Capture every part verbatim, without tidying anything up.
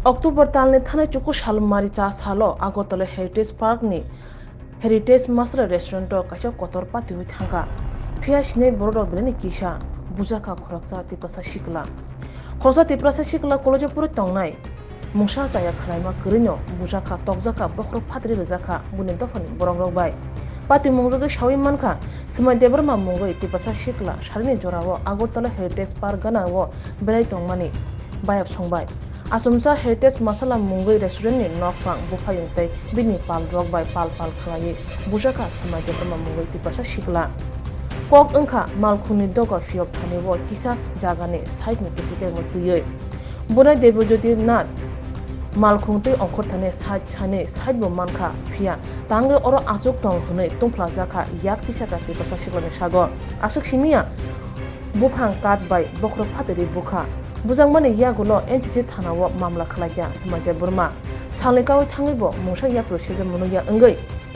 October talni thanai chuku sal mari cha salo Agartala Heritage Park ni Heritage Masala Restaurant o kaisa kotor patiwi thangkha. Phiya sinai borok rok belai ni kisa, bujakha khoroksa Tiprasa sikla. Khoroksa Tiprasa sikla college o pori tongnai. Mungsa chaya khwlaima kwrwino bujakha, tokjakha, bokhorok phatri rwjakha, buini dophani borok rok bai. Patimung rwgwi sawi mankha, Swmai Debbarma mungwi Tiprasa sikla sarini jorao Agartala Heritage Park gana o belai tongmani bayap songbai. Achomsa Heritage Masala mungwi restaurant ni nokphang buphayung tei bini pal rok bai pal pal khwlaiwi bujakha Swmai Debbarma mungwi Tiprasa sikla. Kok wngkha malkhungni doga phiyok thani o kisa jagani side ni kichikhe twiwi. Bunai Debojyoti Nath malkhung tei ongkhor thani side sani side bo mankha, phiya tangwi oro achuk tong hwnwi tungphlajakha yak tisakha Tiprasa siklani sago. Aswk simiya buphang kath bai bokhorok phatwi bukha. Bujakmani yagulo N C C thana o mamla khwlaikha Swmai Debbarma. Salni kaui thangwi bo mungsa yapri sejak mwnwi ya wngwi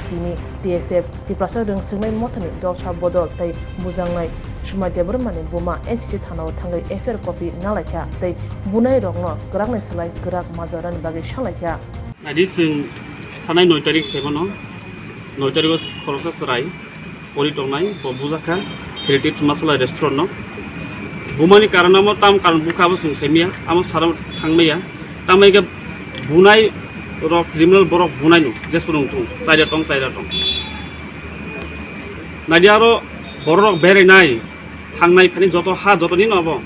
tini T S F Tiprasa rwngswngnai mothani dopsa bodol tei bujaknai Swmai Debbarmani buma N C C thana o thangwi F I R copy nalaikha tei bunai rokno kwrakni slai kwrak majra rwna bagwi salaikha. Naidi chwng thanai noi tarik se mano, noi tarik o khoroksa chwrai pori tongnai, bo bujakha Heritage Masala Restaurant no. Bumani karon amo tam karon bukha abo chwng saimaya, amo sara thangmaya. Tamai khe bunai rok criminal borok bunai no, jespo nung thung, chaida tong, chaida tong. Naidi aro borok rok berai nai, thangnai phani joto ha joto ni no abo.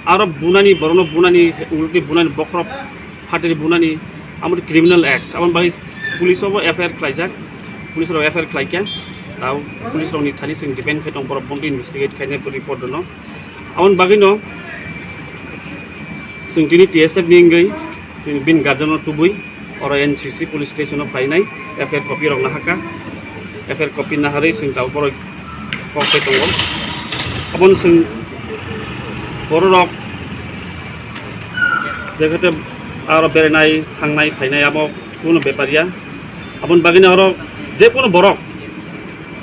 Aro bunani, borokno bunani, ulti bunani, bokhorok phatiri bunani, amo criminal act. Aboni bagwi police obo F I R khlaijak, police rok F I R khlaikha. Tao police rokni thani chwng depend khai tong, borok bono investigate khainai report rwno. Aboni bagwino chwng tini T S F ni wngwi chwng bini guardian no tubui oro N C C police station o phainai, F I R copy rok nahakha, F I R copy naharwi chwng tabuk borok kok khai tongo. Abono chwng borok rok jekhete aro berenai, thangnai, phainai abo kuno bepar ya. Aboni bagwino oro je kuno borok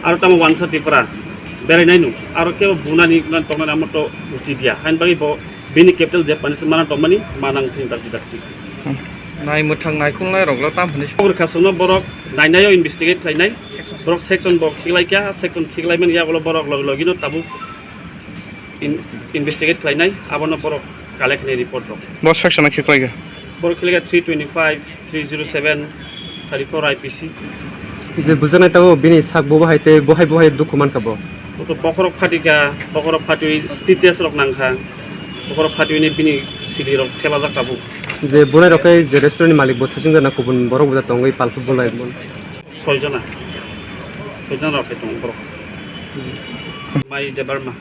aro tamo wansa Tripura berainai no, aro kebo bunani tongnani amo to uchi dia. Hain bagwi bo bini capital je pani se mana tongmani manang tin dakti dakti. Nai mwthang naikhung nai rok lo tam hwnwi. Khobor khasungno borok nainaio investigate khlainai. Borok section bo khiklaikha, section khiklaimani yagulo borok logi logino tabuk in-, investigate khlainai, abono borok collect khlainai report rok. Bo section o khiklaikha? Borok khiklaikha three twenty-five, three zero seven, thirty-four I P C. Je bujanai tabuk bini sak bo bahai tei bohai bohai dukhu mankha bo. Bo to bokhorok phatikha, bokhorok phatiwi stitches rok nangkha, bokhorok phatiwini bini sili rok thepajak tabuk. Je bunai rok khe je restaurant ni malik bo sachung jana kubun borok bo tongwi palphubolai. Soijona, soijona rok khe tongo borok. Mai Debbarma.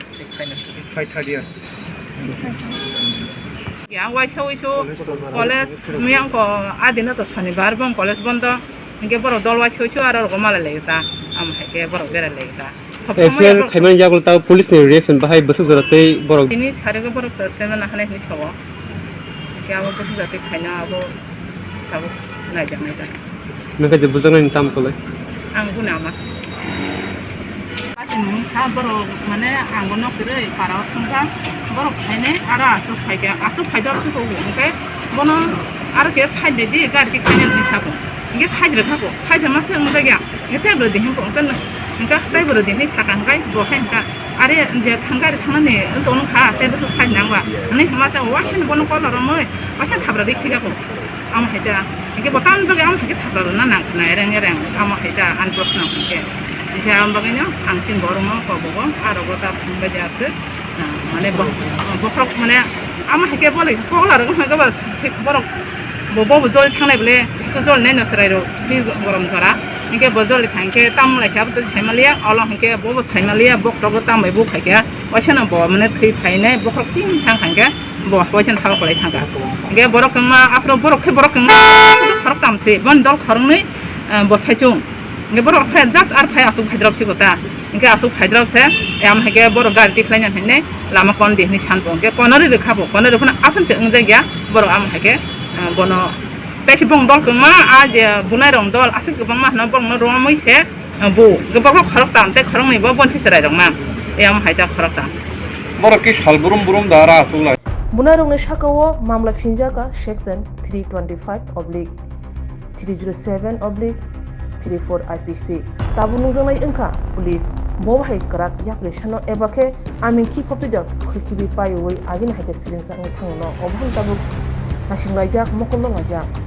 Yang waisa waisu college miyang ko adino to sonibar bong college bondo. Hingke borok dol waisa waisu aro rogo malai lai ta. Am hai ke borok berai lai ta. Sob F I R somoi khaimani yagulo ta police ni reaction bahai bwswk jora tei borok. Ini sari ko borok to sema na hanai hinwi sawo. Hingke abo bwswk jati khaina abo tabuk naijaknai ta. Nokha je bujaknai tam kolai. Ang buna ma. Patin mung kha borok mane ang bo nok kwrwi para o thang kha borok khainai aro aswk phai kha aswk phai do aswk ko hwnkhe bono aro khe side di gari khe khainai hinwi sabo hwnkhe side rwkha bo side ma se wng jakya hwnkhe tei bwrwi di hwnkhe hwnkhe tei bwrwi di hinwi saka hwnkhe bo khe hwnkha are je thang gari thangnani wng tong kha tei bwswk side nang ba hinwi hwnma se waisa ni bono call romwi waisa thapra rwi khika bo. Amo hai ta, hingke bo tamni bagwi amo hai khe thapra rwna nang khnai, reng reng, amo hai ta, ani proshno hingke. Hingke amo bagwino ang chini borokno kobogo, aro bo ta phunukbaidi aswk, ah, mane bo-, bokhorok mane amo hai khe bo lai kokla rwgwk hwnkhe bo borok bo, bo, bo joli thangnai bole, to joli naino chwrairok, twi gorom jora. Hingke bo joli thangkhe tamo lai khe abo to saimaliya, olo hingke bo bo saimaliya, bokhorok bo tambai bo khai khe, waisano bo mane thwi phainai, bokhorok chini thang thangkhe. Bo waisa thaba kwlai thangkha. Hingke borok wngma aphuru borok khe borok wngma khorok tam se, boni dol khoroknwi, eh, bo saichung. Hingke borok phai just ar phai aswk phaidrop se kota. Hingke aswk phaidrop se, eh, am hingke borok gari tikhlai nang hinwi lama kon di hinwi san bo. Hingke kono ri rwkha bo, kono ri phano aphano se wngjakya borok am hingke, eh, bono tei se bong dol kwngma a je bunai rok dol aswk kwbangma hwnwi borokno romwi se, eh, bo hingke borok khorok tam tei khoroknwi bo bonsi chwrai rok ma. Eh, am hai ta khorok tam. Borok ki sal brum brum da ra aswk lai. Bunai rokni saka o mamla phinjak a section three twenty five oblique three zero seven oblique three four I P C. Tabuk nukjaknai wngkha police bo hai kwrak yapri sano eba khe aming khi phoptwi da khwi khibi paiwi agini hai ta siringsa wngwi thango no obo hai tabuk naising laijak mokol no laijak.